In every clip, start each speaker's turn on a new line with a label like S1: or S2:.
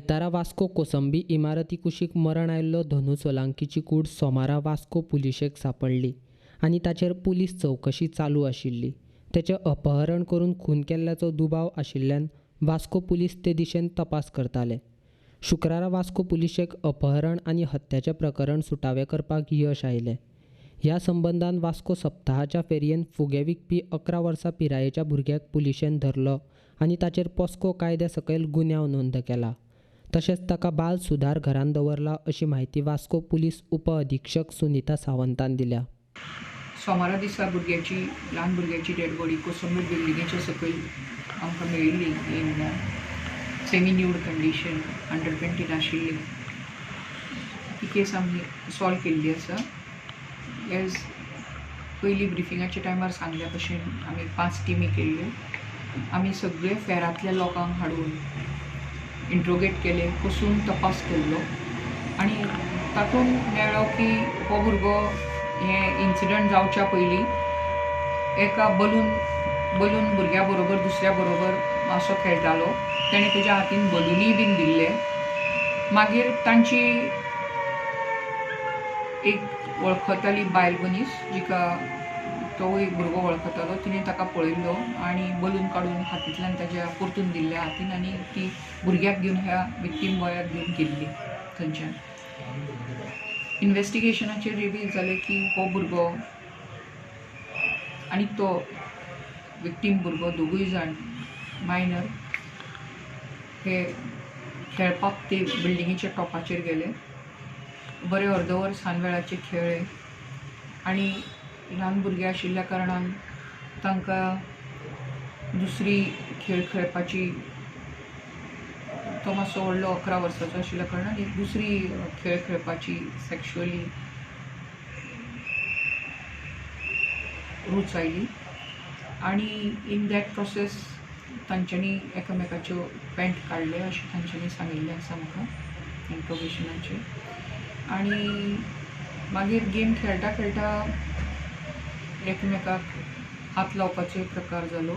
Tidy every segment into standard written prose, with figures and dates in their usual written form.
S1: आयतारा वास्को कोसंबी इमारती कुशीक मरण आयिल्लो धनू सोलांकीची कूड सोमारा वास्को पुलिशेक सांपडली आनी ताचेर पुलीस चवकशी चालू आशिल्ली. तेचें अपहरण करून खून केल्ल्याचो दुबाव आशिल्ल्यान वास्को पुलीस ते दिशेन तपास करताले. शुक्रारा वास्को पुलिशेक अपहरण आनी हत्याचें प्रकरण सुटावें करपाक यश आयलें. ह्या संबंदान वास्को सप्ताहाच्या फेरयेन फुगे विकपी 11 वर्सां पिरायेच्या भुरग्याक पुलिशेन धरलो आनी ताचेर पॉस्को कायद्या सकयल गुन्यांव नोंद केला. तशेंच ताका बाल सुधार घरांत दवरला अशी म्हायती वास्को पुलीस उपअधिक्षक सुनीता सावंतान दिल्या.
S2: सोमारा दिसा भुरग्याची, ल्हान भुरग्याची डेड बॉडी कोसंबीर बिल्डिंगेच्या सकयल आमकां मेळिल्ली in semi nude condition, under Pantene आशिल्ली. ती केस आमी सॉल्व केल्ली आसा. एज पयलीं ब्रिफिंगाच्या टायमार सांगल्या भशेन आमी 5 टिमी केल्ल्यो. आमी सगळे फेरांतल्या लोकांक हाडून इंट्रोगेट केले, कसून तपास केल्लो आनी तातूंत मेळ्ळो की हो भुरगो हें इन्सिडंट जावच्या पयलीं एका बलून भुरग्या बरोबर दुसऱ्या बरोबर मातसो खेळटालो. तेणें तेज्या हातीन बलुनूय बीन दिल्ले. मागीर तांची एक वळखताली बायल मनीस, जिका तोवूय भुरगो वळखतालो, तिणें ताका पळयल्लो आनी बलून काडून हातींतल्यान ताज्या परतून दिल्ल्या हातीन आनी ती भुरग्याक घेवन ह्या विक्टीम बॉयाक घेवन गेल्ली थंयच्यान. इन्वेस्टिगेशनाचेर रिवील जालें की हो भुरगो आनी तो विक्टीम भुरगो दोगूय जाण मायनर हे खेळपाक ते बिल्डिंगेच्या टॉपाचेर गेले. बरें अर्दवर सांजवेळाचे खेळ्ळे आनी ल्हान भुरगे आशिल्ल्या कारणान तांकां दुसरी खेळ खेळपाची, तो मातसो व्हडलो 11 वर्साचो आशिल्ल्या कारणान एक दुसरी खेळ खेळपाची सॅक्शुअली रूच आयली आनी इन that process तांच्यांनी एकामेकाच्यो पॅन्ट काडले अशें तांच्यांनी सांगिल्लें आसा म्हाका इंट्रोगेशनाचेर. आनी मागीर गेम खेळटा खेळटा एकमेकाक हात लावपाचोय प्रकार जालो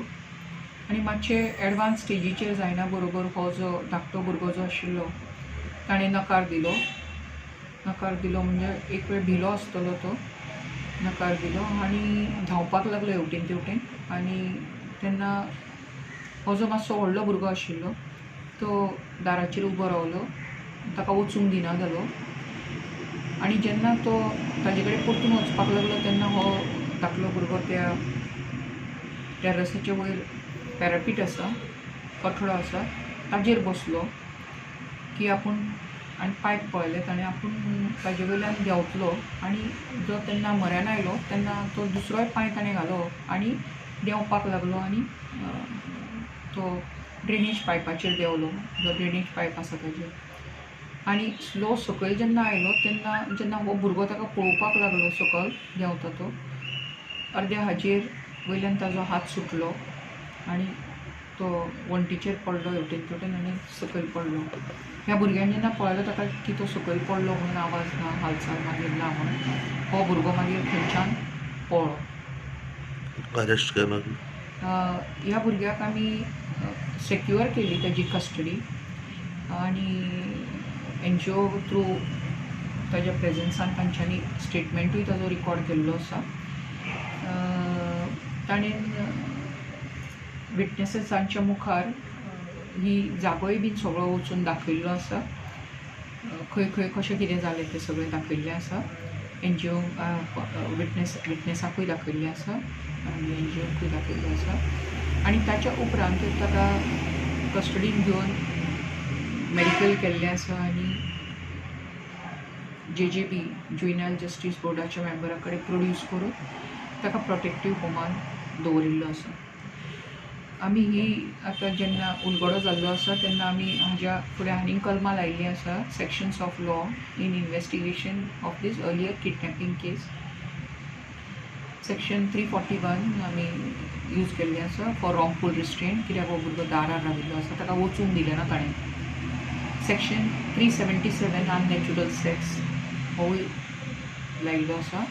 S2: आनी मातशे एडवान्स स्टेजीचेर जायना बरोबर हो जो धाकटो भुरगो जो आशिल्लो ताणें नकार दिलो. नकार दिलो म्हणजे एक वेळ भिलो आसतलो तो, नकार दिलो आनी धांवपाक लागलो हेवटेन तेवटेन. आनी तेन्ना हो जो मातसो व्हडलो भुरगो आशिल्लो तो दाराचेर उबो रावलो, ताका वचूंक दिना जालो. आनी जेन्ना तो ताजे कडेन परतून वचपाक लागलो तेन्ना हो धाकलो भुरगो त्या टॅरसाच्या वयर पॅरापीट आसा, कठडो आसा, ताजेर बसलो की आपूण, आनी पायप पळयलें ताणें, आपूण ताजे वयल्यान देंवतलो. आनी जो तेन्ना म्हऱ्यान आयलो तेन्ना तो दुसरोय पांय ताणें घालो आनी देंवपाक लागलो आनी तो ड्रेनेज पायपाचेर देंवलो, जो ड्रेनेज पायप आसा ताजेर. आनी स्लो सकयल जेन्ना आयलो तेन्ना जेन्ना हो भुरगो ताका पळोवपाक लागलो सकयल देंवता तो, अर्द्या हाजेर वयल्यान ताजो हात सुटलो आनी तो वण्टीचेर पडलो हेवटेन तेवटेन आनी सकयल पडलो. ह्या भुरग्यान जेन्ना पळयलो ताका की तो सकयल पडलो म्हणून आवाज ना, हालचाल मागीर ना म्हणून हो भुरगो मागीर थंयच्यान पळ्ळो.
S3: अरेस्ट केला मागीर
S2: ह्या भुरग्याक आमी सेक्युअर केली ताजी कस्टडी आनी एनजीओ थ्रू ताज्या प्रेजन्सान तांच्यांनी स्टेटमेंटूय ताजो रिकॉर्ड केल्लो आसा. ताणें विटनेसेसांच्या मुखार ही जागोय बीन सगळो वचून दाखयल्लो आसा, खंय खंय कशें कितें जालें तें सगळें दाखयल्लें आसा. एनजीओ विटनेसाकूय दाखयल्लें आसा आनी एनजीओकूय दाखयल्लें आसा. आनी ताच्या उपरांत ताका कस्टडीन घेवन मेडिकल केल्लें आसा आनी JJB juvenile justice बोर्डाच्या मेंबरा कडेन प्रोड्यूस करून ताका प्रोटेक्टीव होमान दवरिल्लो आसा. आमी ही आतां जेन्ना उलगडो जाल्लो आसा तेन्ना आमी हाज्या फुडें आनीक कलमां लायिल्लीं आसा, sections of law in investigation of this earlier kidnapping case. Section 341 आमी यूज केल्लें आसा फॉर रॉंगफूल रिस्ट्रेंट, कित्याक हो भुरगो दारार राविल्लो आसा, ताका वचूंक दिलें ना ताणें. सेक्शन 377 अननॅचुरल सेक्स होवूय लायिल्लो आसा.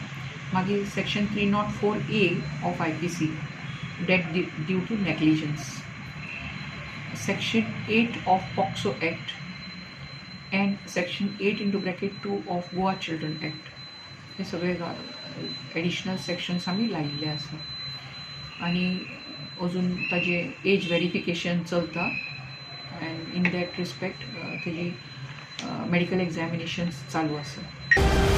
S2: मागीर section 304A of IPC death due to negligence, section 8 of POCSO act And section 8 into bracket 2 of Goa Children Act. हे सगळे एडिशनल सेक्शन्स आमी लायिल्ले आसा आनी अजून ताजें एज वेरिफिकेशन चलता एंड इन that respect तेजी मेडिकल एग्जामिनेशन्स चालू आसा.